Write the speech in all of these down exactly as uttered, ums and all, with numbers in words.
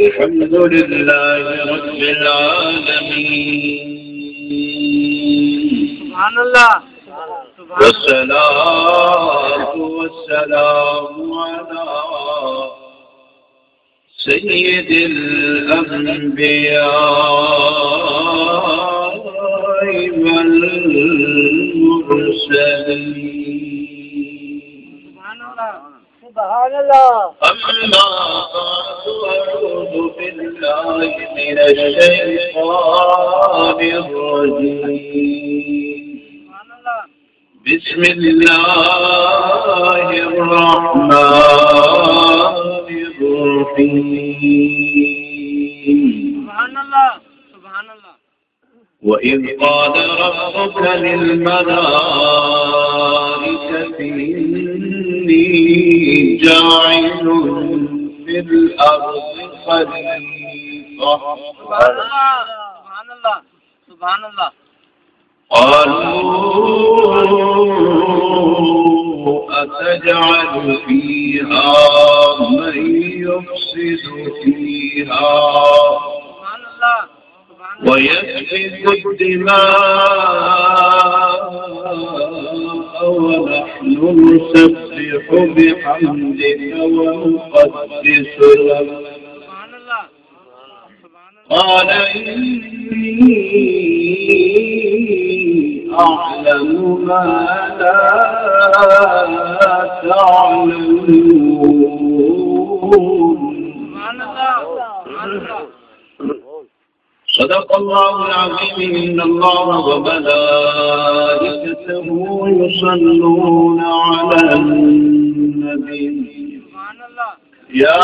الحمد لله رب العالمين. سبحان الله. سبحان الله. والصلاة والسلام على سيد الأنبياء والمرسلين. سبحان الله. سبحان الله. أما بعد، أعوذ بالله من الشيطان الرجيم. سبحان الله. بسم الله الرحمن الرحيم. سبحان الله. سبحان الله. وإذ قال ربك للملائكة إني جاعل في الأرض خليفة. سبحان الله. سبحان الله. سبحان الله. قالوا أتجعل فيها من يفسد فيها سبحان الله. سبحان الله. ويسفك الدماء ونحن نسبح بحمدك ونقدس لك. سبحان الله. سبحان الله. قال إني أعلم ما لا تعلمون. سبحان الله. سبحان الله. صدق الله العظيم. إن الله وملائكته يصلون على النبي. سبحان الله. يا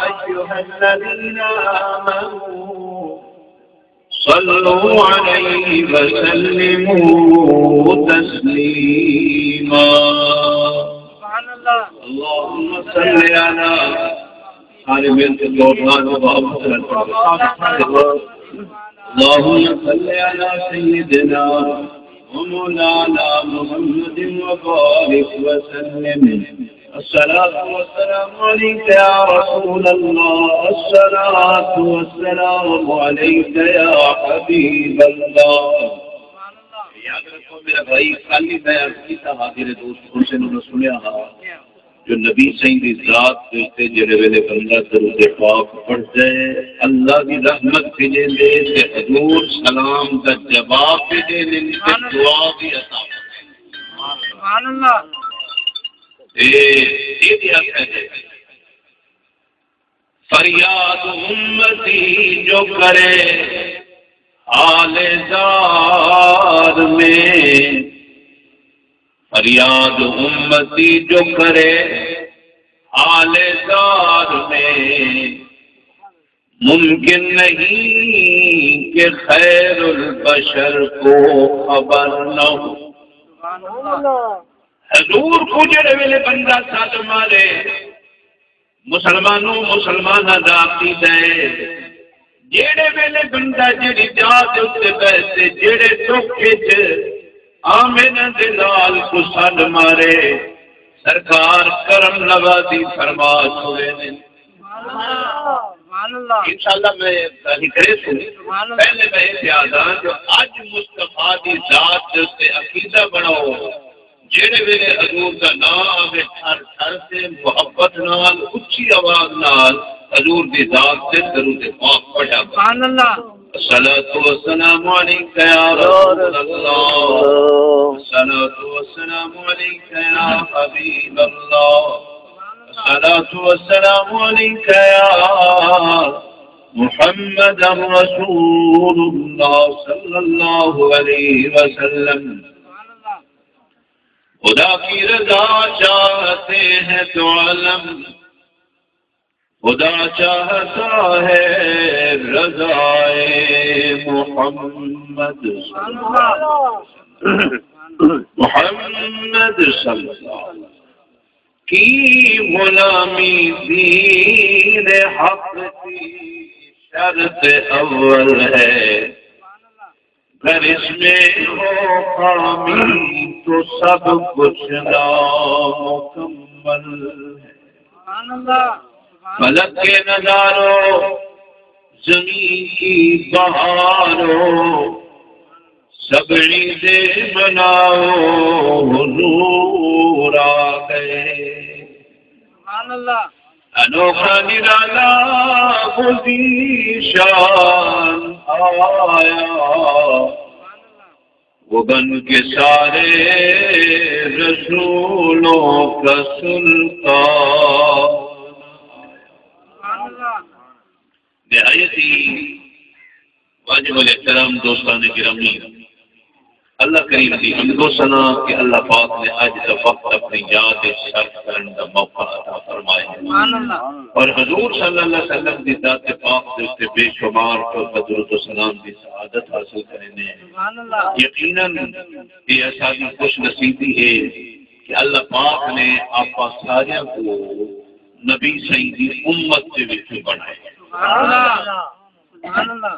أيها الذين آمنوا صلوا عليه وسلموا تسليما. سبحان الله. اللهم صل على، سارے مل کے دو بار محبت سے پڑھو۔ اللهم صل على سيدنا ومولانا محمد وبارك وسلم. الصلاة والسلام عليك يا رسول الله، الصلاة والسلام عليك يا حبيب الله. یاد رکھو میرا بھائی، کل ہی میں عرض کیتا ہا، میرے دوست حسین نے سنیا ہا، جو نبی سائیں دی ذات دے اُتے جڑے ویلے بندہ درود پاک پڑھدا ہے، اللہ دی رحمت بھیجیندے تے حضور سلام دا جواب بھیجیندے تے دعا بھی عطا۔ سبحان اللہ۔ اے، اے بھی آکھیا جائے۔ فریاد امتی جو کرے حال زار میں، فریاد امتی جو کرے حال زار میں، ممکن نہیں کہ خیر البشر کو خبر نہ ہو۔ سبحان اللہ۔ حضور کوں جیڑھے ویلے بندہ سݙ مارے، مسلمانوں، مسلماناں دا عقیدہ ہے، جیڑھے ویلے بندہ جیڑھی جاہ دے اُتے ٻہہ تے جیڑھے ݙکھ اچ آمنہ دے لال کوں سݙ مارے، سرکار کرم نوازی فرما چھوڑیندن۔ سبحان اللہ۔ انشاءاللہ میں ذکر سوں۔ سبحان اللہ۔ پہلے میں اے ݙساں جو اڄ مصطفیٰ دی ذات دے اُتے عقیدہ بݨاؤ۔ جیڑھے ویلے حضور دا ناں آوے، تھر تھر تے محبت نال، اچی آواز نال حضور دی ذات تے درود پاک پڑھیا کرو۔ سبحان اللہ۔ الصلاة والسلام عليك يا رسول الله، الصلاة والسلام عليك يا حبيب الله، الصلاة والسلام عليك يا محمد رسول الله صلى الله عليه وسلم۔ خدا کی رضا چاہتے ہیں تو عالم، خدا چاہتا ہے رضائے محمد صلی اللہ علیہ وسلم۔ محمد صلی اللہ علیہ وسلم کی غلامی دین حق کی شرط اول ہے۔ گر اس میں ہو خامی تو سب کچھ نامکمل ہے۔ سبحان اللہ۔ فلک کے نظارو، زمین کی بہارو، سب عیدیں مناؤ، حضور آ گئے۔ سبحان اللہ۔ انوکھا نرالا ذیشان آیا، وہ بن کے سارے رسولوں کا سلطان۔ سبحان اللہ۔ نہایت ہی واجب الاحترام دوستان گرامی، اللہ کریم دی حمد و ثنا کہ اللہ پاک نے اج دا وقت اپنی یاد وچ صرف کرن دا موقع عطا فرمایا۔ سبحان اللہ۔ اور حضور صلی اللہ علیہ وسلم دی ذات پاک دے اُتے بے شمار تو درود و سلام دی سعادت حاصل کریندے ہیں۔ سبحان اللہ۔ یقیناً یہ اساݙی خوش نصیبی ہے کہ اللہ پاک نے آپاں ساریاں کو نبی سائیں دی امت دے وچ بݨائے۔ سبحان اللہ۔ سبحان اللہ۔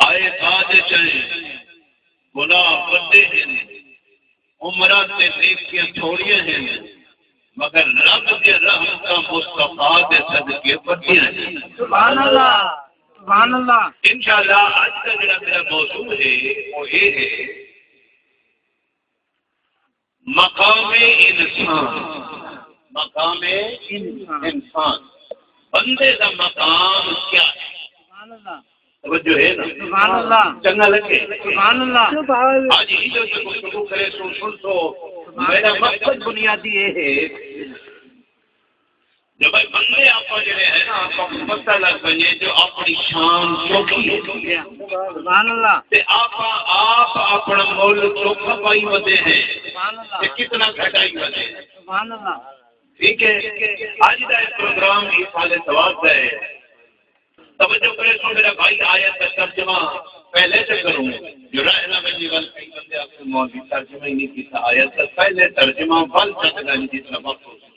آئے بعد چ آئے، گناہ وݙے ہن، عمراں تے نیکیاں تھوڑیاں ہن، مگر رب دے رحمتاں مصطفیٰ دے صدقے وݙیاں ہن۔ سبحان اللہ، سبحان اللہ۔ انشاءاللہ اج دا جڑا میرا موضوع ہے، وہ یہ ہے، مقام انسان، مقام انسان۔ انسان، بندے دا مقام کیا ہے؟ سبحان اللہ۔ توجہ ہے نا؟ سبحان اللہ۔ چنگا لگے؟ سبحان اللہ۔ اج ہی جو گفتگو کرے سو، سن سو، میرا مقصد بنیادی یہ ہے جو بھائی بندے آپاں جڑے ہیں نا، آپاں کوں پتہ لگ ونڄے جو اپݨی شان چوکھی ہے۔ سبحان اللہ۔ تے آپاں آپ اپݨا مُل چوکھا پائی ودے ہیں۔ سبحان اللہ۔ تے کتنا گھٹائی ودے ہیں۔ سبحان اللہ۔ ٹھیک ہے، اج دا یہ پروگرام ایصال ثواب دا ہے۔ توجہ کرے سو میرا بھائی، آیت دا ترجمہ پہلے تے کروں، جو راہ نہ ونڄے ول کئی بندے آکھن مولوی ترجمہ ہی نہیں کیتا، آیت دا پہلے ترجمہ ول تک دا نہیں، جتنا وقت ہو سکے۔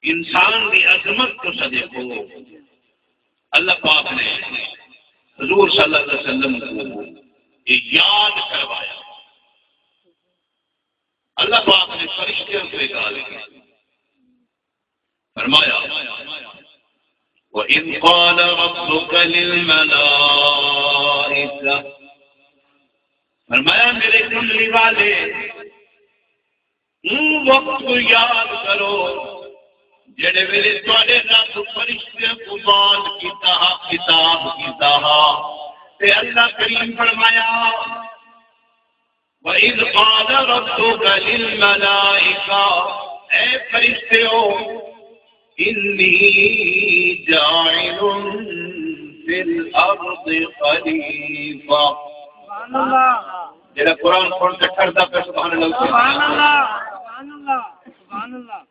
انسان دی عظمت تساں ݙیکھو، اللہ پاک نے حضور صلی اللہ علیہ وسلم کو یہ یاد کروایا۔ اللہ پاک نے فرشتیاں سے ڳالھ کی، فرمایا، وَإِذْ قَالَ رَبُّكَ لِلْمَلَائِكَةِ، فرمایا میرے کملی والے، اوں وقت کوں یاد کرو جیڑھے ویلے تہاݙے رب فرشتیاں کوں ٻال کیتا ہا، خطاب کیتا ہا، تے اللہ کریم فرمایا، وَإِذْ قَالَ رَبُّكَ لِلْمَلَائِكَةِ، اے فرشتیو، إِنِّي جَاعِلٌ فِي الْأَرْضِ خَلِيفَةً۔ سبحان اللہ۔ جیڑھا قرآن پڑھ تے ٹھردا پئے، سبحان اللہ۔ سبحان اللہ، سبحان اللہ، سبحان اللہ۔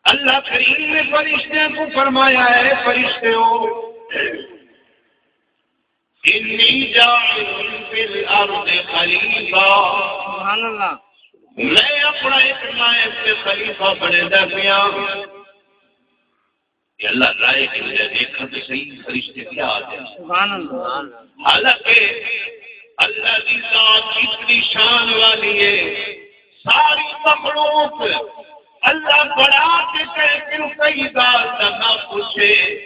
اللہ کریم نے فرشتیاں کوں فرمایا ہے، فرشتیو، إِنِّي جَاعِلٌ فِي الْأَرْضِ خَلِيفَةً۔ سبحان اللہ۔ میں اپݨا ایک نائب تے خلیفہ بݨیندا پیاں۔ کہ اللہ رائے گھندے، ݙیکھݨ تے صحیح فرشتے کیا آہدن۔ سبحان اللہ۔ حالانکہ اللہ دی ذات اتنی شان والی ہے، ساری مخلوق اللہ بݨا کے کہیں کنوں کئی ڳالھ دا نہ پچھے،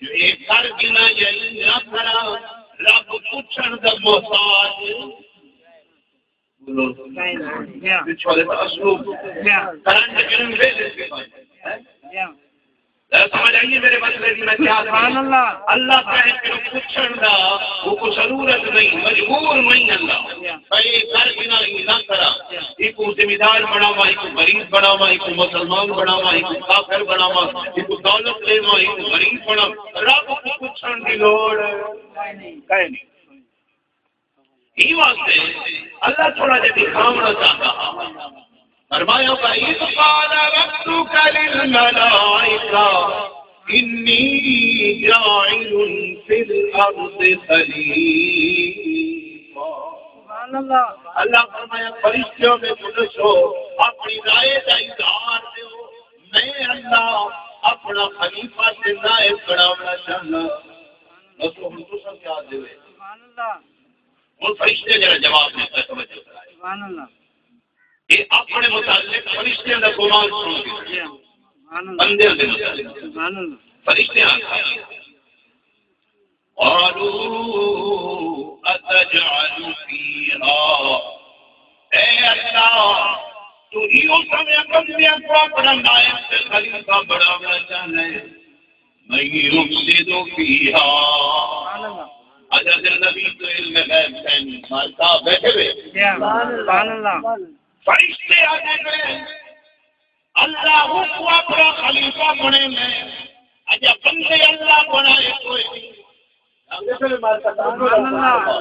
جو اے کر گھناں یا ایں نہ کراں، رب پچھݨ دا محتاج۔ بولو۔ یا۔ پچھوں والے دا اسلوب۔ یا۔ کرنٹ گرن ویلے۔ یا۔ ذرا سمجھ آئی ہے میرے مسئلے دی میں کیا؟ سبحان اللہ۔ اللہ کہیں کہ پچھݨ دا، وہ کو ضرورت نہیں، مجبور نہیں اللہ۔ یا۔ بھئی کر گھناں، ایں نہ کراں۔ یا۔ ایکوں ذمہ دار بݨاواں، ایکوں غریب بݨاواں، ایکوں مسلمان بݨاواں، ایکوں کافر بݨاواں، ایکوں دولت ݙیواں، ایکوں غریب بݨاواں۔ رب کوں پچھݨ دی لوڑ کائے نہیں۔ ایں واسطے اللہ تھوڑا جہا دکھاوݨا چاہندا ہا۔ فرمایا، وَإِذْ قَالَ رَبُّكَ لِلْمَلَائِكَةِ إِنِّي جَاعِلٌ فِي الْأَرْضِ خَلِيفَةً۔ سبحان اللہ۔ اللہ فرمایا، فرشتیوں میں ݙسو، اپݨی رائے دا اظہار ݙیو، میں اللہ اپݨا خلیفہ تے نائب بݨاوݨا چاہناں۔ ݙسو ہݨ تساں کیا ݙیوے؟ سبحان اللہ۔ ہݨ فرشتے جڑا جواب ݙتا، توجہ کرائے۔ سبحان اللہ۔ اے اپݨے متعلق فرشتیاں دا گمان سݨ کے۔ جی ہاں۔ سبحان اللہ۔ بندے دے متعلق۔ سبحان اللہ۔ فرشتے آکھیا، قالوا اتجعل فيها، اے اللہ، تو ایہو سمجھ بندیاں کوں اپݨا نائب تے خلیفہ بݨاوݨا چاہندے؟ من يفسد فيها۔ سبحان اللہ۔ اجا دے نبی تو علم غیب کائنی، مالکا بیٹھے ہوئے۔ جی ہاں۔ سبحان اللہ۔ فرشتے آندے پئے، اللہ اوکوں اپݨا خلیفہ بݨیندے، اجا بندے اللہ بݨائے کوئی نہیں۔ سبحان اللہ۔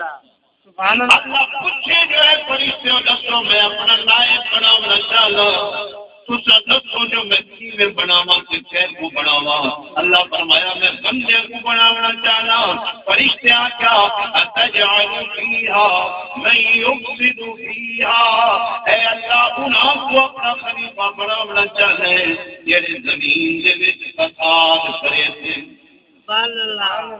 سبحان اللہ۔ اللہ پچھے جو ہے فرشتیوں، دسو میں اپݨا نائب بݨاوݨا چاہنداں، تساں دسو جو میں کیویں بݨاواں تے کیکوں بݨاواں؟ اللہ فرمایا، میں بندے کوں بݨاوݨا چاہنداں۔ فرشتے آکھیا، اتجعل فيها من يفسد فيها، اے اللہ، انہاں کوں اپݨا خلیفہ بݨاوݨا چاہندے جیڑھے زمین دے وچ فساد کریسن؟ سبحان اللہ۔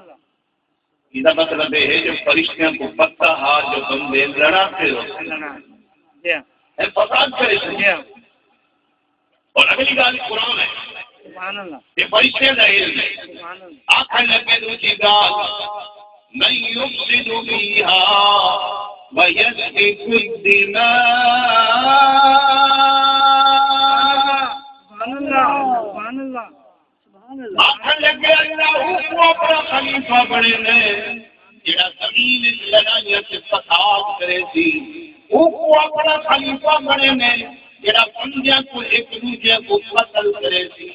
ایندا مطلب اے ہے جو فرشتیاں کوں پتہ ہا جو بندے لڑاتے ہوسن۔ لڑا۔ جی ہاں۔ اے فساد کریسن۔ جی ہاں۔ اور اگلی ڳالھ قرآن ہے۔ سبحان اللہ۔ اے فرشتیاں دا علم ہے۔ سبحان اللہ۔ آکھݨ لڳے ݙوجھی ڳالھ، من يفسد فيها ويسفك الدماء۔ سبحان اللہ، سبحان اللہ۔ سبحان اللہ۔ آکھݨ لڳے، اللہ اوکوں اپݨا خلیفہ بݨیندے جیڑھا زمین وچ لڑائیاں تے فساد کریسی، اوکوں اپݨا خلیفہ بݨیندے جیڑھا بندیاں کوں ہک ݙوجھے کوں قتل کریسی۔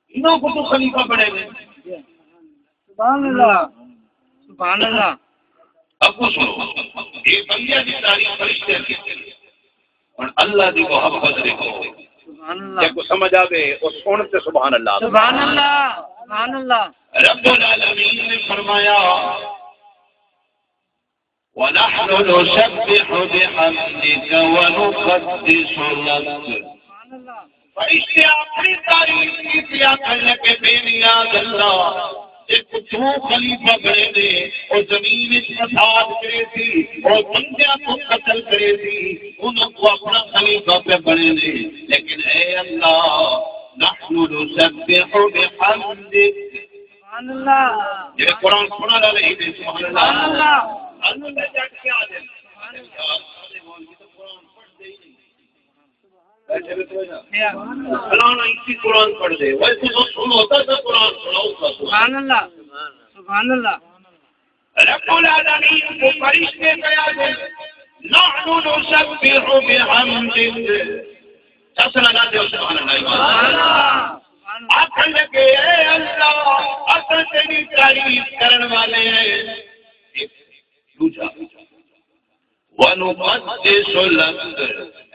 انہاں کوں توں خلیفہ بݨیندے۔ سبحان اللہ، سبحان اللہ۔ اڳوں سݨو، اے بندیاں دی تعریف فرشتیاں کیتی۔ ہݨ اللہ دی محبت ݙیکھو۔ سبحان اللہ۔ جیکوں سمجھ آوے، او سݨ تے سبحان اللہ۔ سبحان اللہ، سبحان اللہ۔ رب العالمین نے فرمایا، ونحن نسبح بحمدك ونقدس لك۔ سبحان اللہ۔ فرشتے اپݨی تعریف کیتی، آکھݨ لڳے، بے نیاز اللہ، جیکوں توں خلیفہ بݨیندے، او زمین وچ فساد کریسی، او بندیاں کوں قتل کریسی، انہاں کوں اپݨا خلیفہ پیا بݨیندے۔ لیکن اے اللہ، نحن نسبح بحمدک۔ سبحان اللہ۔ جیڑھے قرآن سݨݨ والے ہی نے، سبحان اللہ۔ سبحان اللہ۔ اللہ دے جٹ کیا دے؟ سبحان اللہ۔ قرآن پڑھدے ہی نہیں۔ فلانا اسی قرآن پڑھدے، وہ تساں سنو، تاں قرآن سناؤ، سبحان اللہ، سبحان اللہ۔ رب العالمین کوں فرشتے پیا دے، نحن نسبح بحمدک۔ چس لگا دے، سبحان اللہ۔ سبحان اللہ۔ آکھݨ لڳے، اے اللہ، اساں تیری تعریف کرݨ والے ہیں۔ ݙوجھا، ونقدس لک،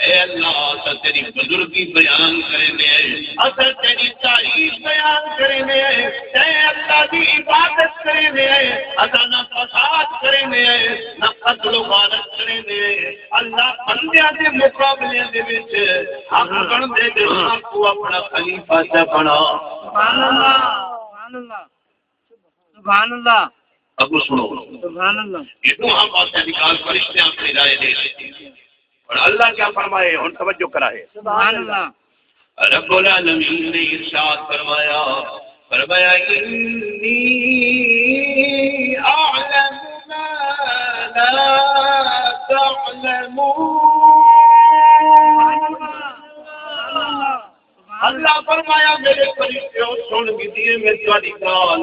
اے اللہ، اساں تیری بزرگی بیان کریندے ہیں، اساں تیری تعریف بیان کریندے ہیں، تیں اللہ دی عبادت کریندے ہیں، اساں نہ فساد کریندے ہیں، نہ قتل و غارت کریندے ہیں۔ اللہ، بندیاں دے مقابلے دے وچ حق بݨدے تے سب کوں اپݨا خلیفہ چا بݨا۔ سبحان اللہ، سبحان اللہ۔ سبحان اللہ۔ اڳوں سݨو۔ سبحان اللہ۔ اے ݙوہاں پاسے دی ڳالھ فرشتیاں اپݨی رائے ݙے ݙتی۔ اور اللہ کیا فرمائے، ہݨ توجہ کرا ہے۔ سبحان اللہ۔ رب العالمین نے ارشاد فرمایا، فرمایا، انی اعلم ما لا تعلمون۔ اللہ فرمایا، میرے فرشتیو، سݨ گھدی ہے میں تہاݙی ڳالھ۔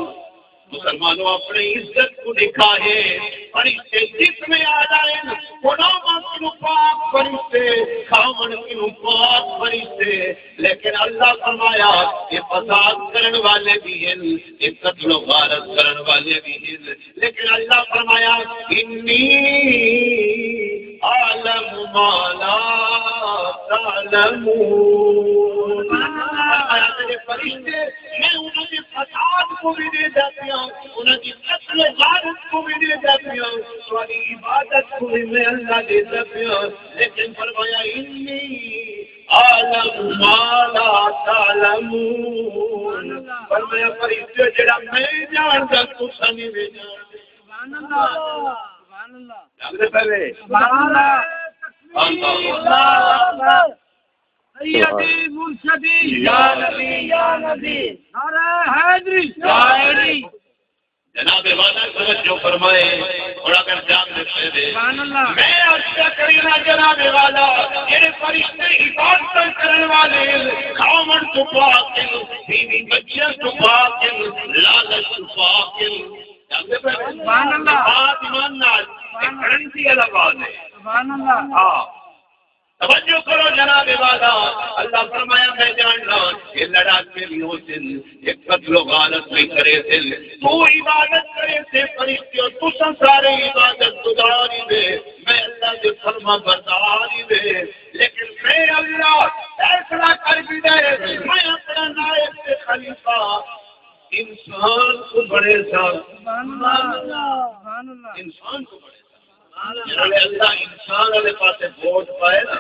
مسلمانوں، اپݨی عزت کوں ݙکھائے۔ فرشتے جس میں آ جائیں، بݨاوݨ کنوں پاک فرشتے، کھاوݨ کنوں پاک فرشتے۔ لیکن اللہ فرمایا، اے فساد کرݨ والے بھی ہن، اے قتل و غارت کرݨ والے بھی ہن۔ لیکن اللہ فرمایا، انی اعلم ما لا تعلمون۔ فرمایا، میرے فرشتے، میں انہاں دے فساد کوں بھی ݙیہدا پیاں، انہاں دی قتل و غارت کوں بھی ݙیہدا پیاں، تہاݙی عبادت کوں بھی میں اللہ ݙیہدا پیاں۔ لیکن فرمایا، انی اعلم ما لا تعلمون۔ فرمایا، فرشتے، جیڑھا میں ڄاݨداں، تساں نہیں وے ڄاݨدے۔ سبحان اللہ، سبحان اللہ۔ جاڳدے پئے وے؟ سبحان اللہ۔ اللہ اکبر۔ سیدی مرشدی، یا نبی، یا نبی۔ نعرہ حیدری، یا حیدری۔ جناب والا توجہ فرمائے، اور اگر جان دے دے۔ سبحان اللہ۔ میں عرض کیا کرینا جناب والا، جڑے فرشتے عبادت کرن والے، کھاون تو پاک، بیوی بچیاں تو پاک، لالچ تو پاک۔ سبحان اللہ۔ بات ایمان نال، سبحان اللہ۔ گارنٹی والا بات ہے۔ سبحان اللہ۔ ہاں۔ توجہ کرو جناب والا، اللہ فرمایا، میں جاننا یہ لڑاکے بھی ہوسن، یہ قتل و غارت بھی کریسن۔ تو عبادت کریسے، فرشتیو، تساں سارے عبادت گزار ہی وے، میں اللہ دے فرما بردار ہی وے، لیکن میں اللہ فیصلہ کر گھدا ہے، میں اپنا نائب تے خلیفہ انسان کوں بݨیساں۔ سبحان اللہ، سبحان اللہ۔ انسان کوں بݨیساں۔ جنہاں نے اللہ انسان والے پاسے ووٹ پائے نا،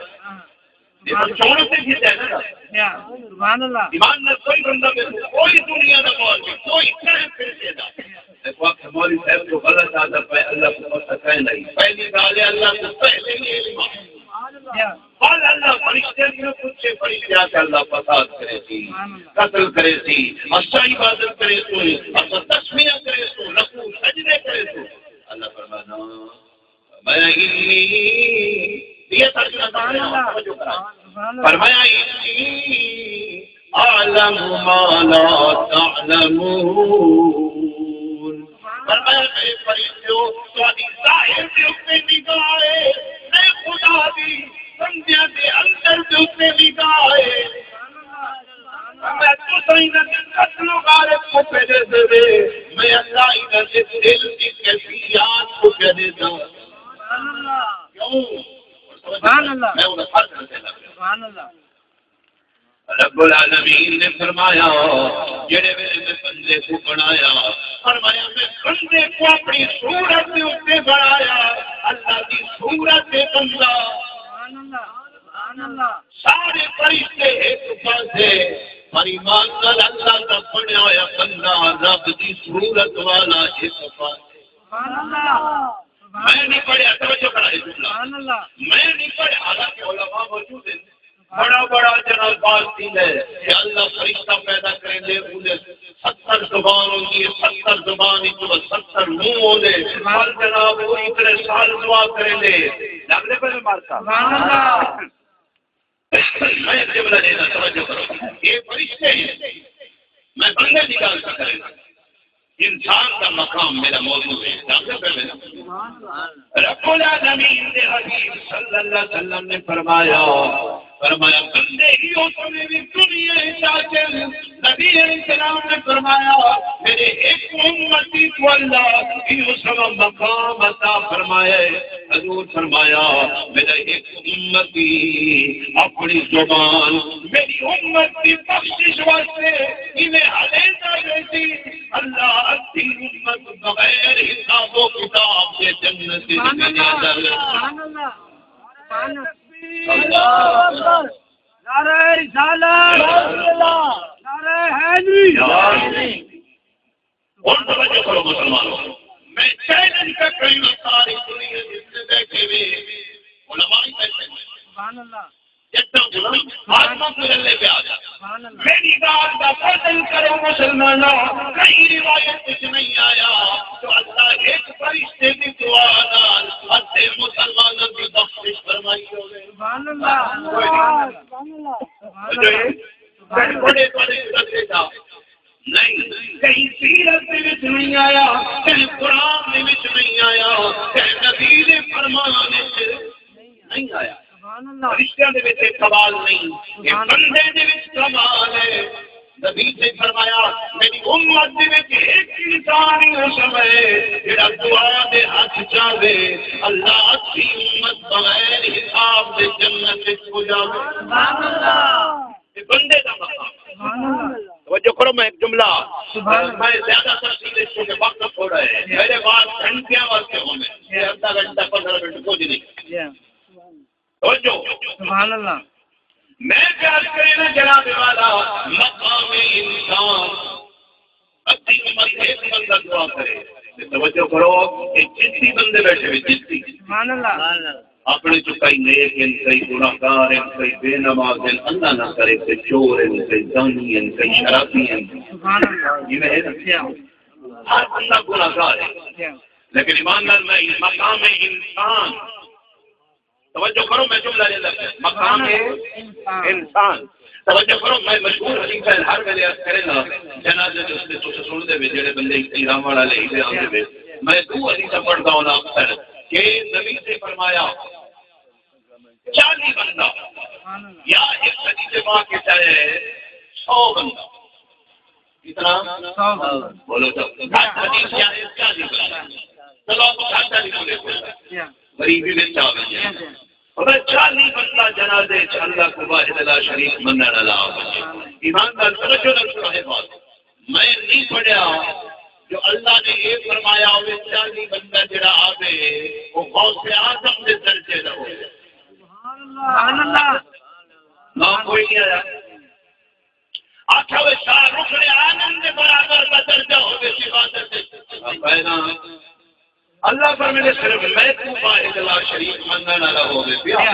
یہ تو چوݨ تے جیتے ہیں نا۔ یا، سبحان اللہ۔ ایمان نال کوئی بندہ میرے کو، کوئی دنیا دا مولوی، کوئی کہیں فرقے دا۔ دیکھو، آپ ہماری صاحب کو غلط آدھا پائے، اللہ کو پتہ کہیں نہیں۔ پہلی ڳالھ ہے، اللہ کو پہلے ہی علم ہے۔ یا۔ بل اللہ فرشتے کوں پچھے، فرشتے آ کے اللہ فساد کریسی، قتل کریسی، اساں عبادت کریسوں، اساں تسبیح کریسوں، رکوع سجدے کریسوں۔ اللہ فرمانا، فرمایا انی، یہ ترجمہ سبحان اللہ۔ توجہ کرا۔ سبحان اللہ۔ فرمایا انی اعلم ما لا تعلمون۔ فرمایا میرے فرشتیو، تہاݙی ظاہر دے اُتے نگاہ ہے، میں خدا دی بندیاں دے اندر دے اُتے نگاہ ہے۔ میں تساں انہاں دے قتل و غارت کوں پیا ݙیسے، میں اللہ انہاں دے دل دی کیفیات کوں پیا ݙیساں۔ کیوں؟ سبحان اللہ۔ میں انہاں فرق کر دینا۔ سبحان اللہ۔ رب العالمین نے فرمایا، جڑے ویلے میں بندے کو بݨایا، فرمایا میں بندے کو اپݨی صورت دے اُتے بݨایا، اللہ دی صورت دے بندہ۔ سبحان اللہ، سبحان اللہ۔ سارے فرشتے ہک پاسے، پر ایمان نال اللہ دا بݨیا ہویا بندہ، رب دی صورت والا ہک پاسے۔ سبحان اللہ، سبحان اللہ۔ میں نہیں پڑھیا، توجہ کرا یہ جملہ۔ سبحان اللہ۔ میں نہیں پڑھیا، حالانکہ علماء موجود ہیں۔ بڑا بڑا جناب بات تھی ہے کہ اللہ فرشتہ پیدا کریندے، اوندے ستر زبان ہوندی ہے، ستر زبان وچ ستر منہ ہوندے۔ پر جناب، وہ اتنے سال دعا کریندے۔ جانتے پہلے مارتا۔ سبحان اللہ۔ میں جملہ دینا، توجہ کرو۔ یہ فرشتے ہیں، میں بندے دی ڳالھ کر رہا ہوں۔ انسان دا مقام میرا موضوع ہے۔ رب العالمین دے حبیب صلی اللہ علیہ وسلم نے فرمایا، فرمایا، بندے ہی اس نے بھی دنیا ہی تاکہ نبی علیہ السلام نے فرمایا، میرے ایک امتی کو اللہ ہی اس کا مقام عطا فرمایا ہے۔ حضور فرمایا، میرا ایک امتی اپݨی زبان میری امت دی بخشش واسطے ایویں ہلیندا رہسی، اللہ ادھی امت بغیر حساب و کتاب دے جنت وچ سبحان اللہ، ویندے۔ سبحان اللہ، سبحان اللہ۔ اللہ اکبر۔ نعرہ رسالت، نعرہ حیدری۔ ہݨ توجہ کرو مسلمانوں، میں چیلنج پہ کرینا ساری دنیا جتنے بیٹھے ہوئے علماء ہی بیٹھے ہوئے۔ سبحان اللہ۔ جتنا گناہ آدم کو رلے پہ آ جا۔ سبحان اللہ۔ میری ڳالھ دا وزن کرو مسلمانوں، کہیں روایت وچ نہیں آیا تو اللہ ایک فرشتے دی دعا نال ادھے مسلمانوں دی بخشش فرمائی ہوئے۔ سبحان اللہ۔ کوئی نہیں۔ سبحان اللہ۔ سبحان اللہ۔ بڑے بڑے درجے دا نہیں، کہیں سیرت دے وچ نہیں آیا، کہیں قرآن دے وچ نہیں آیا، کہیں نبی دے فرمان وچ نہیں آیا۔ سبحان اللہ۔ فرشتیاں دے وچ یہ کمال نہیں، یہ سبحان اللہ۔ بندے دے وچ کمال ہے۔ نبی نے فرمایا، میری امت دے وچ ایک انسان ہی ہو سکے جڑا دعا دے ہتھ چاہے، اللہ ادھی امت بغیر حساب دے جنت وچ پجاوے۔ سبحان اللہ۔ یہ بندے دا مقام۔ سبحان اللہ۔ توجہ کرو، میں ایک جملہ، سبحان اللہ۔ میں زیادہ تفصیل اس، کیونکہ وقت تھوڑا ہے۔ میرے بات گھنٹیاں واسطے ہونے، یہ ادھا گھنٹہ، پندرہ منٹ کچھ نہیں۔ جی۔ توجہ۔ سبحان اللہ۔ میں پیار کرے نا جناب والا، مقام انسان، ادھی عمر ایک بندہ دعا کرے۔ تے توجہ کرو، یہ جدی بندے بیٹھے ہوئے، جدی۔ سبحان اللہ۔ اپݨے چ کئی نیک ہن، کئی گناہگار ہن، کئی بے نماز ہن، اللہ نہ کرے، کئی چور ہن، کئی زانی ہن، کئی شرابی ہن۔ سبحان اللہ۔ جیویں ہے نا؟ ہر بندہ گناہگار ہے۔ لیکن ایمان نال میں مقام انسان، توجہ کرو، میں جملہ ݙیندا پیا، مقام انسان۔ توجہ کرو، میں مشہور حدیث ہے، ہر ویلے عرض کریندا، جنازے دے اُتے تساں سݨدے وے، جڑے بندے احترام والا لے دے آندے وے، میں ݙو حدیثاں پڑھدا ہوندا اکثر کہ نبی نے فرمایا، چالیہہ بندہ، یا ایک حدیث پاک کے چاہے سو بندہ۔ کتنا؟ سو بندہ۔ بولو تو۔ گھٹ حدیث کیا ہے؟ چالیہہ بندہ۔ چلو، آپ گھٹ والی بولے کوئی۔ غریبی میں چاہ بندے۔ اور چالیہہ بندہ جنازے چ اللہ کو واحد لا شریک منن والا آ ونڄے۔ ایمان نال توجہ نال سݨاؤ بات۔ میں نہیں پڑھیا جو اللہ نے یہ فرمایا ہوئے، چالیہہ بندہ جڑا آوے، وہ غوث اعظم دے درجے دا ہوئے۔ سبحان اللہ۔ نہ کوئی نہیں آیا۔ آکھیا ہوئے، شاہ رخ عالم دے برابر دا درجہ ہوئے عبادت دے۔ پہلا اللہ فرمیندے، صرف میں کو واحد لا شریک منن والا ہووے پیا۔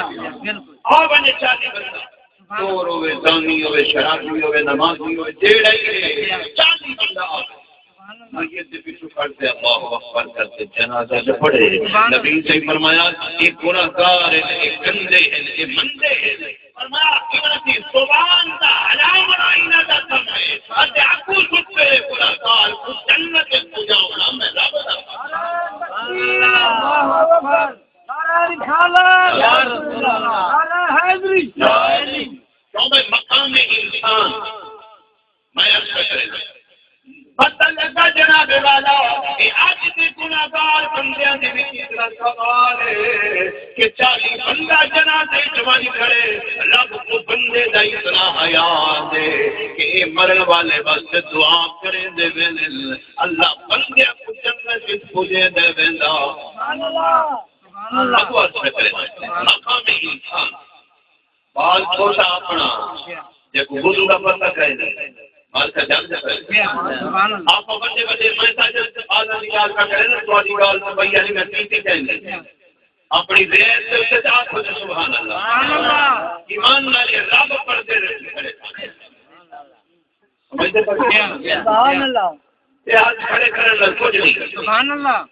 آ ونڄے چالیہہ بندہ، چور ہووے، زانی ہووے، شرابی ہووے، نمازی ہووے، جیڑھا ہی ہے، چالیہہ بندہ آوے۔ میت دے پچھوں کھڑ تے اللہ اکبر کر تے جنازہ جو پڑھے۔ نبی صحیح فرمایا، ایک گناہگار ہیں، ایک گندے ہیں، ایک مندے ہیں۔ فرمایا، انہاں دی زبان دا ہلاوݨا انہاں دا کم ہے۔ اتے اڳوں ستے گناہگار کوں جنت وچ پڄاوݨا میں رب دا کم ہے۔ اللہ اکبر۔ نعرہ رسالت۔ نعرہ حیدری۔ کیوں بھئی مقام انسان میں عرض کر رہا ہوں۔ پتہ لڳا جناب والا، اے اڄ دے گناہگار بندیاں دے وچ اتنا سوال ہے کہ چالیہہ بندہ جنازے وچ ونڄ کھڑے، رب کوں بندے دا اتنا حیا ہے کہ اے مرݨ والے واسطے دعا کریندے ویندن، اللہ بندیاں کوں جنت وچ پڄیندے ویندا۔ سبحان اللہ۔ سبحان اللہ۔ اڳوں عرض کر رہا ہوں، مقام انسان۔ ٻال چھوٹا اپݨا، جیکوں وضو دا پتہ کائنی، ٻال کجاڳ تے پئے۔ سبحان اللہ۔ آپ وݙے وݙے، میں تاں جس ٻالاں دی ڳالھ پیا کریندا، تہاݙی ڳالھ تاں بھئی علی میں کیتی کائنی۔ اپݨی غیر دے اُتے آکھو تے سبحان اللہ۔ سبحان اللہ۔ ایمان نال اے رب پردے رکھی کھڑے۔ سمجھدے پئے؟ سبحان اللہ۔ اے ہتھ کھڑے کرݨ نال کجھ نہیں۔ سبحان اللہ۔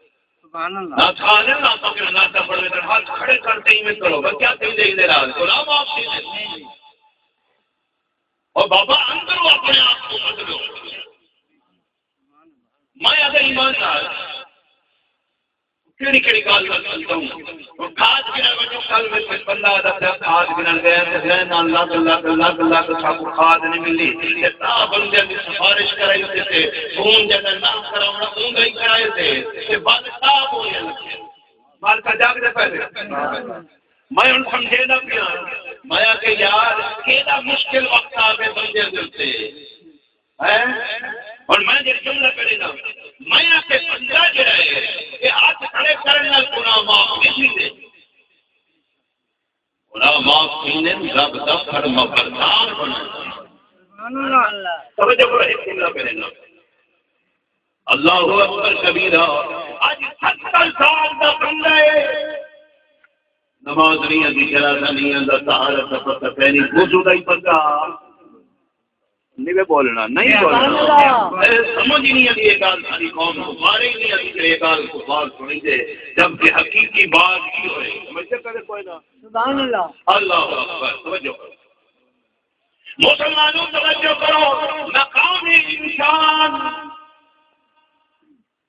سبحان اللہ۔ نہ کھا لے، نہ پکڑ، نہ دبڑ، لیکن ہتھ کھڑے کر تے ایویں کرو، بس کیا تھی دے دے راز، گناہ معاف تھی دے۔ اور بابا اندروں اپݨے آپ کوں بدلو۔ میں اگر ایمان نال کیڑھی کیڑھی ڳالھ کر سڳدا ہوں۔ اور کھاد گھنݨ ونڄو، کل میں کوئی بندہ آہدا پیا کھاد گھنݨ ڳئے، تے ڳئے نال لڳ لڳ لڳ لڳ ساکوں کھاد نہیں ملی۔ تے تاں بندیاں دی سفارش کرائی تے، تے خون جݙاں نہ کراوݨا، اوندا ہی کرائے تے، تے ول تاں بولیاں لڳے۔ مالکا جاڳدے پئے۔ میں ہݨ سمجھیندا پیاں۔ میں آکھیا یار، کیݙا مشکل وقت آ ڳئے بندیاں دے اُتے۔ ہیں؟ ہݨ میں جیڑھے جملہ پڑھے نا، میں آکھیا بندہ جیڑھا ہے، اے ہتھ کھڑے کرݨ نال گناہ معاف نہیں تھیندے۔ گناہ معاف تھیندے، رب دا فرما بردار بݨݨ۔ سبحان اللہ۔ توجہ کرو، ایک جملہ پڑھے نا۔ اللہ اکبر کبیرہ۔ اڄ ستر سال دا بندہ ہے، نماز نہیں آندی، جنازہ نہیں آندا، طہارت دا پتہ کائنی، وضو دا ہی پتہ نہیں وے بولݨا، نہیں بولݨا۔ سبحان اللہ۔ اے سمجھ ہی نہیں آندی اے ڳالھ ساݙی قوم کوں، مارے ہی نہیں آندی کہ اے ڳالھ کوں ٻال سݨیندے، جبکہ حقیقی ٻال کی ہوئے۔ سمجھدے پئے کوئی نہ؟ سبحان اللہ۔ اللہ اکبر، توجہ کرو۔ مسلمانوں توجہ کرو، مقام انسان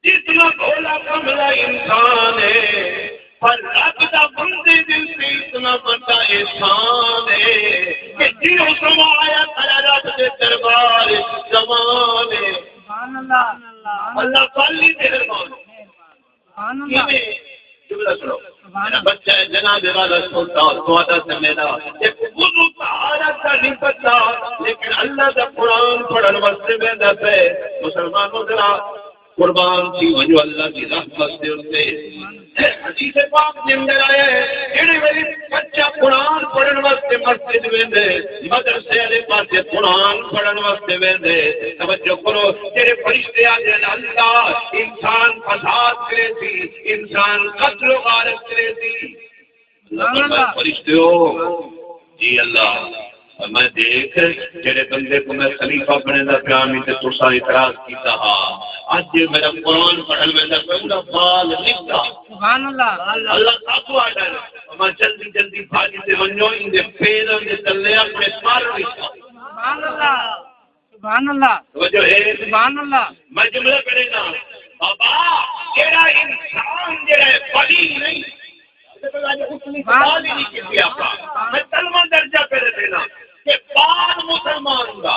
جتنا بھولا کملا انسان ہے، پر رب دا بندے دے اُتے اتنا وݙا احسان ہے کہ جیوں سمایا کھڑا رب دے دربار وچ زمان ہے۔ سبحان اللہ۔ اللہ پالی مہربان۔ سبحان اللہ۔ کیویں؟ جملہ سݨو۔ سبحان اللہ۔ میرا بچہ ہے، جناب والا چھوٹا، تہاݙا تے میݙا، ایک وضو طہارت دا نہیں پتہ، لیکن اللہ دا قرآن پڑھݨ واسطے ویندا پئے۔ مسلمانوں، ذرا قربان تھی ونڄو اللہ دی رحمت دے اُتے۔ حدیث پاک دے اندر آیا ہے، جیڑھے ویلے بچہ قرآن پڑھݨ واسطے مسجد ویندے، مدرسے والے پاسے قرآن پڑھݨ واسطے ویندے، توجہ کرو، جیڑھے فرشتے آندے ہن، اللہ، انسان فساد کریسی، انسان قتل و غارت کریسی۔ اللہ فرمائے، فرشتیو، جی اللہ، میں دیکھ، جڑے بندے کو میں خلیفہ بنیندا پیا میں تے تساں اعتراض کیتا ہا، اج میرا قرآن پڑھن ویندا پیا، اوندا بال نکا۔ سبحان اللہ۔ اللہ ساکوں آہدا ہے، میں جلدی جلدی بھج تے ونجو، ایندے پیراں دے تلے اپنے پر وچھاؤ۔ سبحان اللہ۔ سبحان اللہ۔ توجہ ہے؟ سبحان اللہ۔ میں جملہ کرے نا، بابا، جڑا انسان جڑا ہے، ولی نہیں، بال ہی نہیں کیتی آپا۔ میں تلواں درجہ پہ رکھے نا کہ بال مسلمان دا۔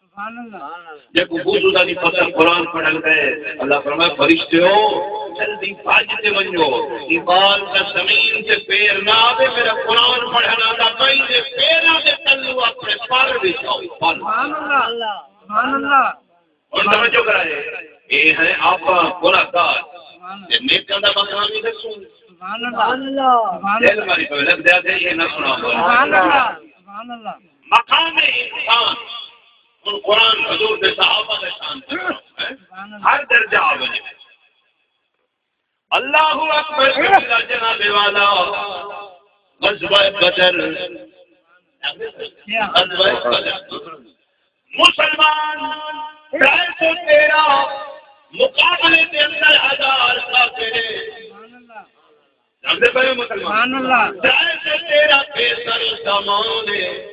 سبحان اللہ۔ جے کو وضو دا نہیں پتہ، قرآن پڑھن گئے، اللہ فرمائے، فرشتیو، جلدی بھج تے ونجو، اے بال دا زمین تے پیر نہ آوے، میرا قرآن پڑھن آندا، میں دے پیراں دے تلو اپنے پر وچھاؤ، پر۔ سبحان اللہ۔ سبحان اللہ۔ ہن توجہ کرائے، اے ہیں آپاں گناہگار، تے نیکاں دا مقام ہی ݙسوں۔ سبحان اللہ۔ دل ماری پوے، لڳدا ہے اے نہ سݨاوے۔ سبحان اللہ۔ سبحان اللہ۔ مقام انسان، ہن قرآن حضور دے صحابہ دے شان تے ہے۔ سبحان اللہ۔ ہر درجہ آ ونڄے۔ اللہ اکبر کبیرہ جناب والا۔ غزوہ بدر، غزوہ بدر، مسلمان ترے سو تیرہ، مقابلے دے اندر ہزار کافر۔ سمجھدے پئے ہو مسلمان؟ سبحان اللہ۔ ترے سو تیرہ بے سر و سامان ہے۔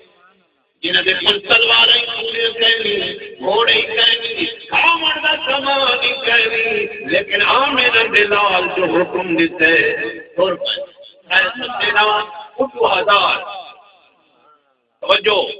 جنہاں دے کول تلواریں ہی کونی، گھوڑے ہی کائنی، کھاوݨ دا سامان ہی کائنی، لیکن آمنہ دے لال جو حکم ݙتے، ٹر پئے۔ ترے سو تیرہ، اتوں ہزار۔ توجہ،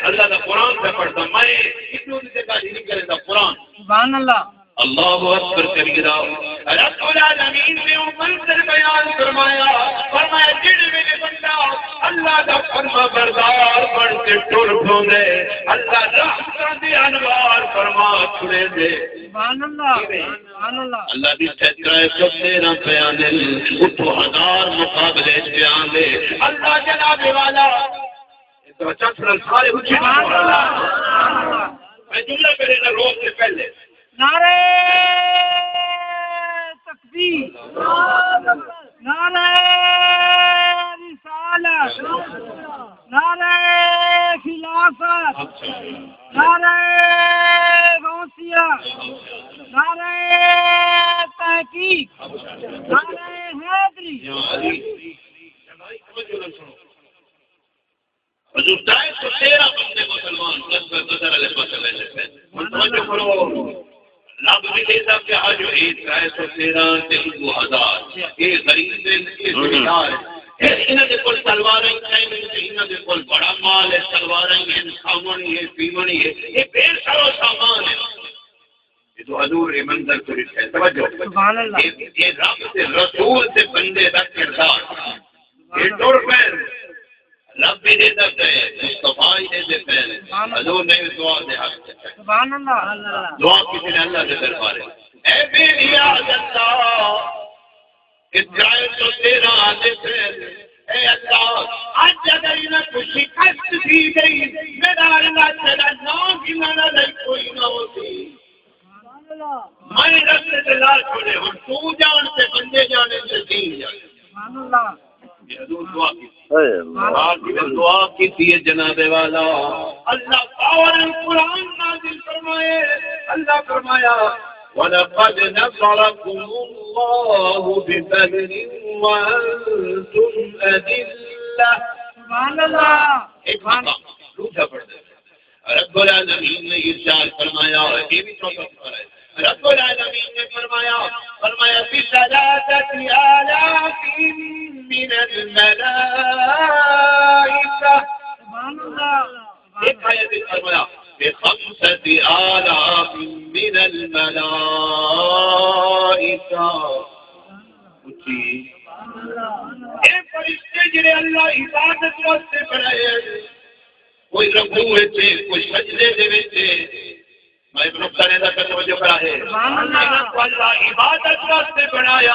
اللہ دا قرآن پیا پڑھدا، میں اتوں دی تے ڳالھ نہیں کریندا، قرآن۔ سبحان اللہ۔ اللہ اکبر کبیرہ۔ رب العالمین نے وہ منظر بیان فرمایا، فرمایا، جڑے ویلے بندہ اللہ دا فرما بردار بن کے ٹر پوندے، اللہ رحمتاں دے انوار فرما چھڑیندے۔ سبحان اللہ۔ کیویں؟ سبحان اللہ۔ اللہ دی سترہ سو تیرہ پیا آندے، اتوں ہزار مقابلے پیا آندے۔ اللہ جناب والا، چس نال سارے اچھی سبحان اللہ۔ میں جملہ کرے نہ روک سے پہلے۔ نعرہ تکبیر، نعرہ رسالت، نعرہ خلافت، نعرہ غوثیہ، نعرہ تحقیق، نعرہ حیدری۔ حضور ترے سو تیرہ بندے مسلمان غزوہ بدر والے پاسے ویندے پئے۔ ہن توجہ کرو، رب وی ݙیہدا پیا جو اے ترے سو تیرہ تے اتوں ہزار، اے غریب ہن، اے ذمہ دار ہن، اے انہاں دے کول تلواریں ہی کائنی، تے انہاں دے کول بڑا مال ہے، تلواریں ہی ہن، کھاوݨ ہی ہے، پیوݨ ہی ہے، اے بے سر و سامان ہے۔ جدوں حضور اے منظر کوں ݙٹھے، توجہ۔ سبحان اللہ۔ اے، اے رب دے رسول دے بندے دا کردار۔ اے ٹر پئے، رب وی ݙیہدا پئے، مصطفیٰ وی ݙیہدے پئے۔ سبحان اللہ۔ حضور نے وی دعا دے ہتھ چکے۔ سبحان اللہ۔ دعا کیتی نے اللہ دے دربارے۔ اے بے نیاز اللہ، اے ترے سو تیرہ آندے پئے، اے اللہ، اڄ اگر انہاں کوں شکست تھی ڳئی، میرا اللہ تیرا ناں گھنݨ آلا ہی کوئی نہ ہوسی۔ میں رستے تے لا چھوڑے، ہݨ توں ڄاݨ تے بندے ڄاݨن تے دین ڄاݨے۔ سبحان اللہ۔ اے حضور دعا کیتی۔ اے اللہ۔ دعا کیتی، دعا کیتی ہے جناب والا۔ اللہ پاور قرآن نازل فرمائے۔ اللہ فرمایا، وَلَقَدْ نَصَرَكُمُ اللَّهُ بِبَدْرٍ وَأَنْتُمْ أَذِلَّةٌ۔ سبحان اللہ۔ ایک مقام، دوسرا پڑھ دے۔ رب العالمین نے ارشاد فرمایا، اے وی چوتھا سپارہ ہے۔ رب العالمین نے فرمایا، فرمایا، بِثَلَاثَةِ آلَافٍ مِّنَ الْمَلَائِكَةِ۔ سبحان اللہ۔ ایک آیت وچ فرمایا، بِخَمْسَةِ آلَافٍ مِّنَ الْمَلَائِكَةِ۔ اچھی۔ اے فرشتے جڑے اللہ عبادت واسطے بݨائے، کوئی رکوع وچ ہے، کوئی سجدے دے وچ ہے۔ میں ایک نقطہ نے دا توجہ کرا ہے۔ سبحان اللہ۔ انہاں کوں اللہ عبادت واسطے بݨایا۔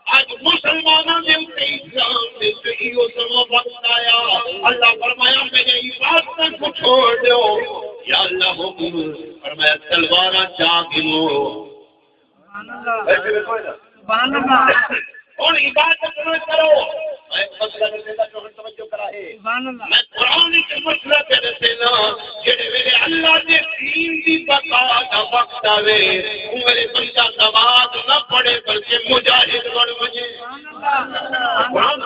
اڄ مسلماناں دے اُتے اسلام دے اُتے ایہو سماں وقت آیا۔ اللہ فرمایا، میرے عبادتاں کوں چھوڑ ݙیو۔ یا اللہ حکم فرمایا، تلواراں چا گھنو۔ سبحان اللہ۔ سبحان اللہ۔ ہݨ عبادت نہ کرو۔ میں مسئلہ ݙسیندا پیا، ہݨ توجہ کرا ہے۔ سبحان اللہ۔ میں قرآن وچ مسئلہ پیا ݙسیندا، جیڑھے ویلے اللہ دے دین دی بقا دا وقت آوے، اوں ویلے بندہ نماز نہ پڑھے بلکہ مجاہد بݨ ونڄے۔ سبحان اللہ۔ قرآن،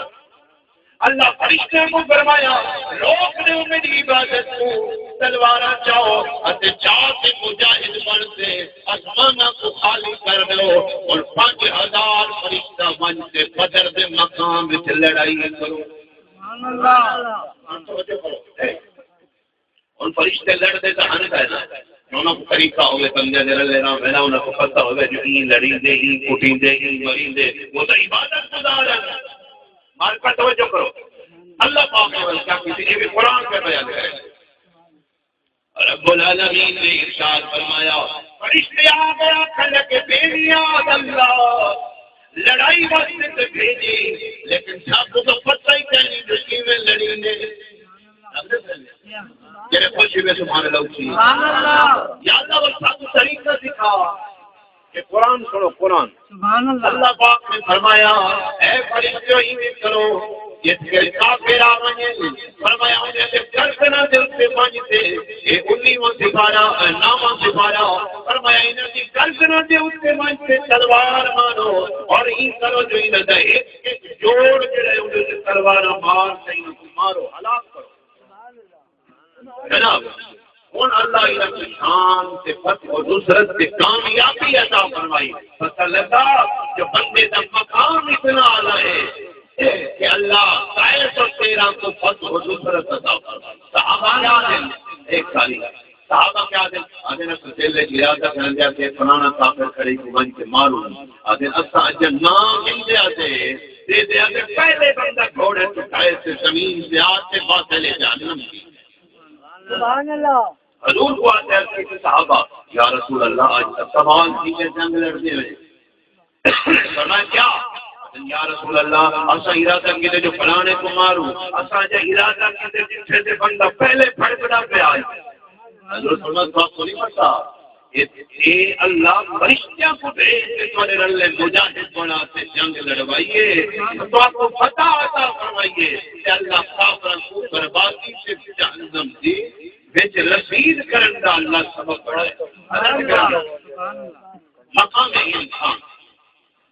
اللہ فرشتیاں کوں فرمایا، روک ݙیو میری عبادت کوں، تلواراں چاؤ اتے جا کے مجاہد بݨ تے آسماناں کوں خالی کر ݙیو۔ ہݨ پنج ہزار فرشتہ ونڄ تے بدر دے مقام وچ لڑائی کرو۔ سبحان اللہ۔ ہݨ توجہ کرو۔ ہݨ فرشتے لڑدے تاں ہن کائے نہ، انہاں کوں طریقہ ہووے، بندے دے رلے رہݨ دا، انہاں کوں پتہ ہووے جو ایں لڑیندے، ایں کٹیندے، ایں مریندے، او تاں عبادت گزار ہن۔ مار کا توجہ کرو۔ اللہ پاک نے ول کیا کیتی، اے وی قرآن پیا بیان کرے۔ رب العالمین نے ارشاد فرمایا، فرشتے آ گئے، آکھݨ لڳے، بے نیاز اللہ، لڑائی واسطے تے بھیجی، لیکن ساکوں تاں پتہ ہی کائنی جو کیویں لڑیندے۔ جیڑھے خوش ہوئے سبحان اللہ اچھی۔ سبحان اللہ۔ یا اللہ، بس ساکوں طریقہ سکھا۔ کہ قرآن سݨو، قرآن۔ سبحان اللہ۔ اللہ پاک نے فرمایا، اے فرشتیو، ایویں کرو، جتھے کافر آ ونڄن، فرمایا، انہاں دے گردناں دے اُتے ونڄ تے، اے انیواں سپارہ، اے نہواں سپارہ، فرمایا، انہاں دی گردناں دے اُتے ونڄ تے تلوار مارو، اور ایں کرو جو انہاں دا ہک ہک جوڑ جیڑھا ہے، اوندے تے تلواراں مار تے انہاں کوں مارو، ہلاک کرو۔ جناب، ہݨ اللہ انہاں کوں شان تے فتح و نصرت تے کامیابی عطا فرمائی۔ پتہ لڳا جو بندے دا مقام اتنا اعلیٰ ہے کہ اللہ قیس اور تیرہ کو فتح و نصرت عطا فرمائی۔ صحابہ کیا دن؟ ایک ساری۔ صحابہ کیا دن؟ آدھے نہ، دل وچ ارادہ کر لیا کہ فلانا کافر کھڑے کو ونڄ کے ماروں۔ آدھے اساں اجے نہ ملدے آدھے، دے دے آدھے پہلے بندہ گھوڑے تو اٹھائے تے زمین تے آ تے بس لے جہنم دی۔ سبحان اللہ۔ حضور کو آتے عرض کی تھی صحابہ، یا رسول اللہ، آج تک سوال تھی کہ جنگ لڑتے ہوئے۔ فرمایا، کیا؟ یا رسول اللہ، اساں ارادہ کیتے جو فلانے کو ماروں، اساں جا ارادہ کیتے جتھے تے بندہ پہلے پھڑکدا پیا آئی۔ حضور فرمایا، تو آپ کو نہیں پتا، اے، اے اللہ فرشتیاں کو بھیج کے تمہارے رلے مجاہد بنا تے جنگ لڑوائیے، تو آپ کو فتح عطا فرمائیے کہ اللہ کافراں کو بربادی سے جہنم دی وچ رسید کرن دا اللہ سبب بݨائے۔ مقام ہے انسان۔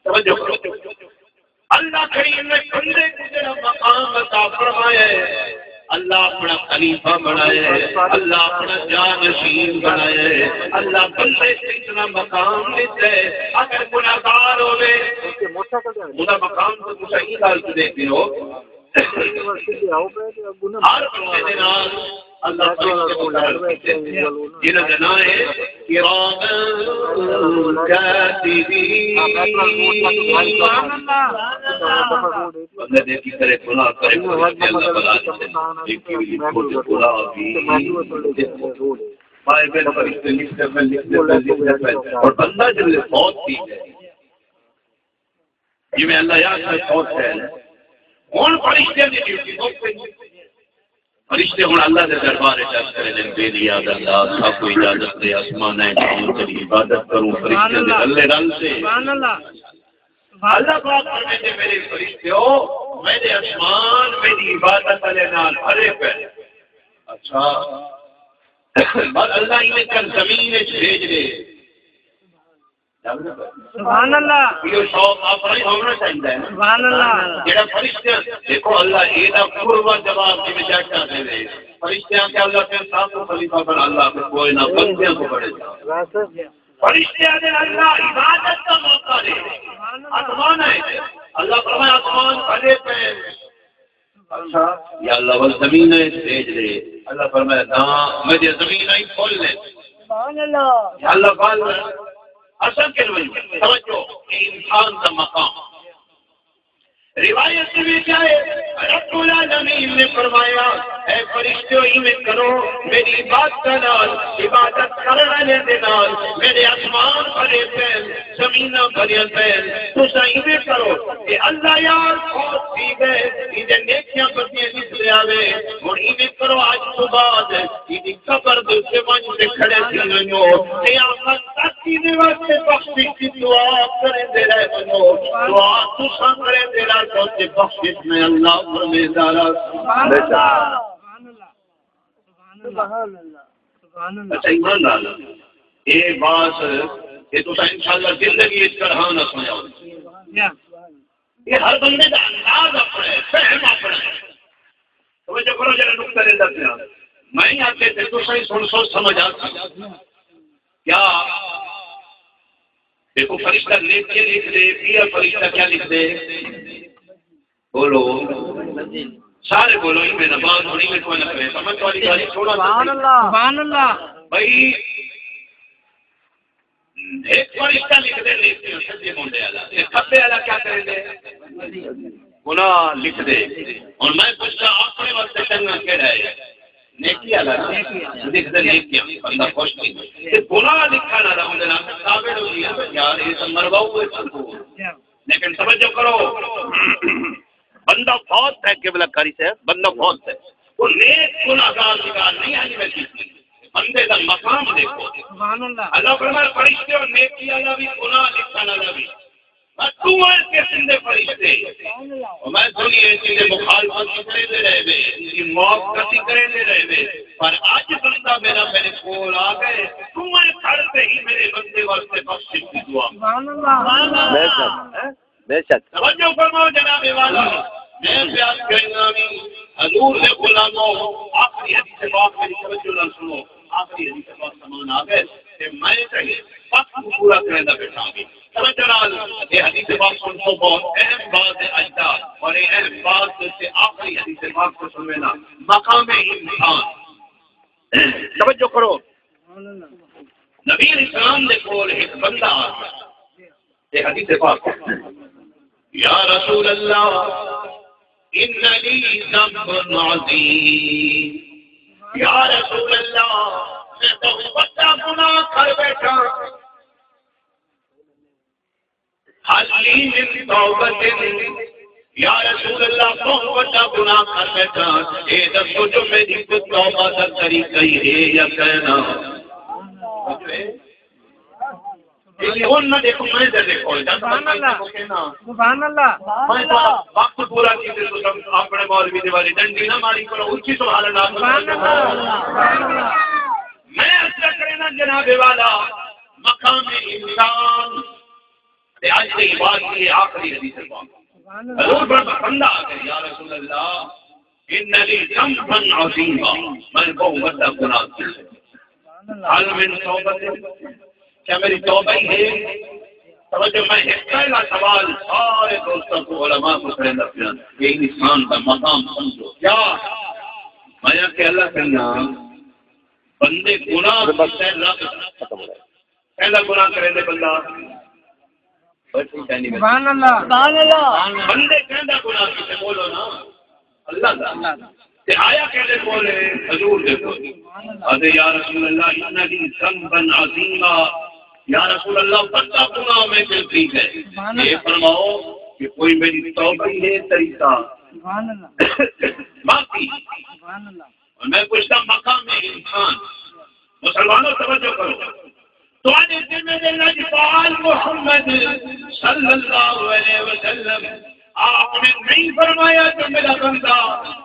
توجہ کرو۔ اللہ کریم نے بندے کو جڑا مقام عطا فرمایا ہے، اللہ اپنا خلیفہ بݨایا ہے، اللہ اپنا جانشین بݨایا ہے، اللہ بندے کو اتنا مقام دیتا ہے۔ اگر گناہگار ہوے، اوہدا مقام تو تساں ایں ڳالھ کوں ݙیکھدے ہو، ہر بندے دے نال اللہ فرشتے مقرر کیتے، جنہاں دا ناں ہے کراما کاتبین۔ بندے نیکی کرے، گناہ کرے، فرشتے اللہ بلا لیندے، نیکی وی لکھو تے گناہ وی لکھو۔ بائبل فرشتے لکھدے پئے، لکھدے پئے، لکھدے پئے۔ اور بندہ جب فوت تھی ڳئے، جیویں اللہ یار میں پہنچ گئے نا، ہݨ فرشتیاں دی ڈیوٹی مک گئی۔ فرشتے ہݨ اللہ دے دربار وچ عرض کرے نے، بے نیاز اللہ، ساکوں اجازت دے، آسماناں وچ آؤں، تیری عبادت کروں۔ فرشتیاں دے رلے رل تے۔ سبحان اللہ۔ سبحان اللہ۔ اللہ پاک فرمیندے، میرے فرشتیو، میرے آسمان میری عبادت والے نال بھرے پئے۔ اچھا، بس اللہ ایویں کر زمین وچ بھیج ݙے۔ سبحان اللہ۔ ایہو شوق اپݨا ہی ہونا چاہیدا ہے نا۔ سبحان اللہ۔ جیڑھا فرشتے، ݙیکھو اللہ ایݙا قربا جواب جیویں جج آکھدے نے۔ فرشتے آکھیا اللہ پھر ساکوں خلیفہ بݨا، اللہ پھر کوئی نہ، بندیاں کوں بݨے۔ فرشتے آکھدے اللہ عبادت دا موقع ݙے۔ آسمان ہے۔ اللہ فرمایا آسمان بھرے پئے۔ اچھا، یا اللہ، ول زمین وچ بھیج ݙے۔ اللہ فرمایا، نہ، میݙیاں زمیناں ہی پھل نے۔ سبحان اللہ۔ یا اللہ، ول اساں کن ونڄوں؟ توجہ، اے انسان دا مقام۔ روایت وچ آئے، رب العالمین نے فرمایا، اے فرشتیو، ایویں کرو، میری عبادت نال، عبادت کرݨ والے دے نال، میرے آسمان بھرے پئے، زمیناں بھریاں پئن، تساں ایویں کرو کہ اللہ یار فوت تھی ڳئے، ایندے نیکیاں بدیاں لکھ لیا وے۔ ہݨ ایویں کرو، اڄ توں بعد ایندی قبر دے اُتے ونڄ تے کھڑے تھی ونڄو، قیامت تک ایندے واسطے بخشش دی دعا کریندے رہ ونڄو۔ دعا تساں کریندے رہ ونڄو تے بخشش میں اللہ فرمیندا رہسی۔ سبحان اللہ۔ سبحان اللہ۔ سبحان اللہ۔ اچھا، ایمان نال اے بات، اے تساں انشاءاللہ زندگی وچ کݙاں نہ سݨیا ہوسی۔ اے ہر بندے دا انداز اپݨا ہے، فہم اپݨا ہے۔ توجہ کرو، جیڑھا نقطہ ݙیندا پیاں میں، آکھے تے تساں ہی سݨسو، سمجھ آسی۔ کیا ݙیکھو، فرشتہ نیکی لکھدے، ٻیا فرشتہ کیا لکھدے؟ بولو۔ سارے بولو، ایویں نہ بات سݨی میں کوئی نہ کرے، سمجھ والی ڳالھ چھوڑا۔ سبحان اللہ۔ سبحان اللہ۔ بھائی، ہک فرشتہ لکھدے نیکیاں سجے موندے والا، تے کھبے والا کیا کریندے؟ گناہ لکھدے۔ ہݨ میں پچھاں، اپݨے واسطے چنڳا کیڑھا ہے؟ نیکی والا نا۔ لکھدے نیکیاں، بندہ خوش تھیندے۔ تے گناہ لکھݨ والا اوندے نال کاوڑ ہوندی ہے، یار، اے تاں مرواؤ ہے سب کو۔ لیکن توجہ کرو، بندہ فوت ہے، قبلہ قاری صاحب، بندہ فوت ہے۔ او نیک گناہگار دی ڳالھ نہیں آئی میں کیتی۔ بندے دا مقام ݙیکھو۔ سبحان اللہ۔ اللہ فرمائے، فرشتے اور نیکی والا بھی، گناہ لکھݨ والا بھی۔ ہر ݙوہیں قسم دے فرشتے۔ او میں دنیا وچ ایندے مخالفت کریندے رہ ڳئے، ایندی موت کتی کریندے رہ ڳئے، پر اڄ بندہ میرا میرے کول آ ڳئے، ݙوہیں کھڑ تے ہی میرے بندے واسطے بخشش دی دعا۔ سبحان اللہ۔ بے شک۔ ہیں؟ بے شک۔ توجہ فرماؤ جناب والا، میں پیار کرنا بھی حضور دے غلاموں، آخری حدیث پاک میری توجہ نال سنو، آخری حدیث پاک سامان آ ڳئے، تے میں کہیں وقت کو پورا کریندا بیٹھا بھی۔ توجہ نال، اے حدیث پاک سن سو، بہت اہم بات ہے اڄ دا، اور اے اہم بات تے آخری حدیث پاک کو سنوے نا، مقام انسان۔ توجہ کرو۔ نبی علیہ السلام دے کول ہک بندہ آ ڳیا۔ اے حدیث پاک۔ یا رسول اللہ، ان لی ذنب عظیم۔ یا رسول اللہ، میں بہت وݙا گناہ کر بیٹھا۔ حل لی من توبۃ، یا رسول اللہ، بہت وݙا گناہ کر بیٹھا، اے ݙسو جو میری کوئی توبہ دا طریقہ ہی ہے یا کائنا؟ جی، ہݨ نہ ݙیکھو، میں تے ݙیکھو، سبحان اللہ۔ سبحان اللہ۔ میں تہاݙا وقت پورا کیتے، تساں اپݨے مولوی دے والی ݙنڈی نہ ماری کرو، اچی سبحان اللہ۔ سبحان اللہ۔ میں عرض کرنا جناب والا، مقام انسان تے اڄ دی عبادت دی آخری حدیث پاک۔ سبحان اللہ۔ حضور فرمایا، بندہ آ کے، یا رسول اللہ، ان لی ذنبا عظیما، میں بہت وݙا گناہ کیتا۔ حل من توبۃ، کیا میری توبہ ہی ہے؟ توجہ، میں ایک پہلا سوال سارے دوستاں کو، علماء کو کریندا پیاں کہ انسان دا مقام سمجھو کیا؟ میں کہ اللہ کرنا بندے گناہ کیتے، رب ختم ہو جائے۔ پہلا گناہ کریندے بندہ، بس ٹھیک ہے، نہیں سبحان اللہ۔ سبحان اللہ۔ بندے کہندا گناہ کیتے، بولو نا، اللہ دا۔ اللہ دا۔ تے آیا کہندے کول، حضور دے کول۔ سبحان اللہ۔ آہدے، یا رسول اللہ، ان لی ذنبا عظیما، یا رسول اللہ، وݙا گناہ میں کیتے کیتا ہے۔ سبحان اللہ۔ اے فرماؤ کہ کوئی میری توبہ ہی ہے طریقہ؟ سبحان اللہ۔ معافی۔ سبحان اللہ۔ اور میں پوچھتا، مقام انسان، مسلمانوں توجہ کرو، تہاݙے ذمہ دے لجپال محمد صلی اللہ علیہ وسلم، آپ نے نہیں فرمایا کہ میرا بندہ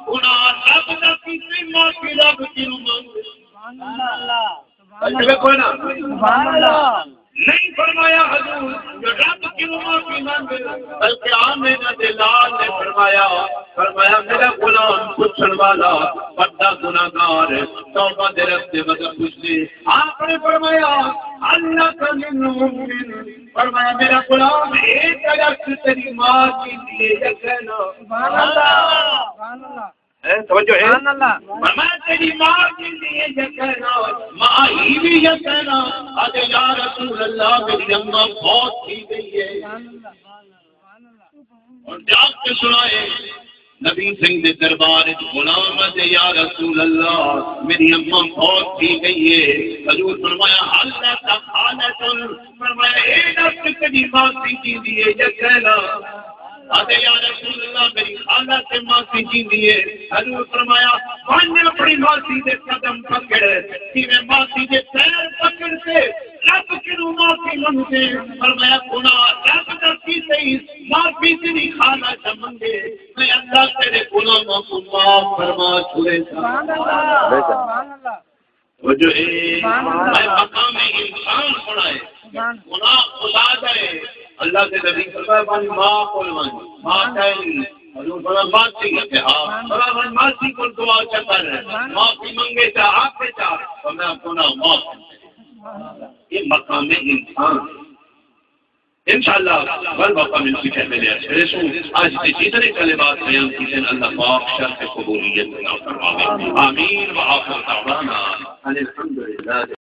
گناہ رب دا کیتے، معافی رب کنوں منگ۔ سبحان اللہ۔ سبحان اللہ۔ کوئی نہ۔ سبحان اللہ۔ نہیں فرمایا حضور جو رب کنوں معافی منگ، بلکہ آمنہ دے لال نے فرمایا، فرمایا، میرا غلام پچھݨ والا وݙا گناہگار، توبہ دے رستے ودا پچھدے۔ آپ نے فرمایا، ہل لک من ام؟ فرمایا، میرا غلام، اے درخت تیری ماں جیندی ہے یا کائنا؟ سبحان اللہ۔ سبحان اللہ۔ ہیں، توجہ ہے؟ سبحان اللہ۔ فرمایا، تیری ماں جیندی ہے یا کائنا؟ ماں ہی بھی یا کائنا؟ آہدے، یا رسول اللہ، میری اماں فوت تھی ڳئی ہے۔ سبحان اللہ۔ ہݨ جاگ کے سݨائے، نبی سئیں دے دربار وچ غلام آہدے، یا رسول اللہ، میری اماں فوت تھی ڳئی ہے۔ حضور فرمایا، ہل لک خالۃ؟ فرمایا، اے ݙس کہ تیݙی ماسی جیندی ہے یا کائنا؟ آہدے، یا رسول اللہ، میری خالہ تے ماسی جیندی ہے۔ حضور فرمایا، ونڄ اپݨی ماسی دے قدم پکڑ، جیویں ماسی دے پیر پکڑ تے رب کنوں معافی فرمایا، گناہ رب دا کیتے ہی، معافی تیری خالہ چا منگے، میں اللہ تیرے گناہاں کوں معاف فرما چھوڑے سا۔ سبحان اللہ۔ وہ جو اے، میں مقام انسان بݨائے، گناہ خدا دا ہے۔ اللہ دے نبی فرمایا، ونڄ ماں کول ونڄ، ماں کائے نہیں۔ حضور فرمایا، ماسی ہے؟ ہاں۔ فرمایا، ونڄ ماسی کول دعا چا کر، معافی منگے چا، آکھے چا، فرمایا، گناہ معاف۔ یہ مقام انسان۔ انشاءاللہ ول موقع ملسی پھر ملے اچھے سوں۔ اج دے جتنے کلمات بیان کیتے ہیں، اللہ پاک شرط قبولیت عطا فرماوے۔ آمین و آخر دعوانا ان الحمدللہ۔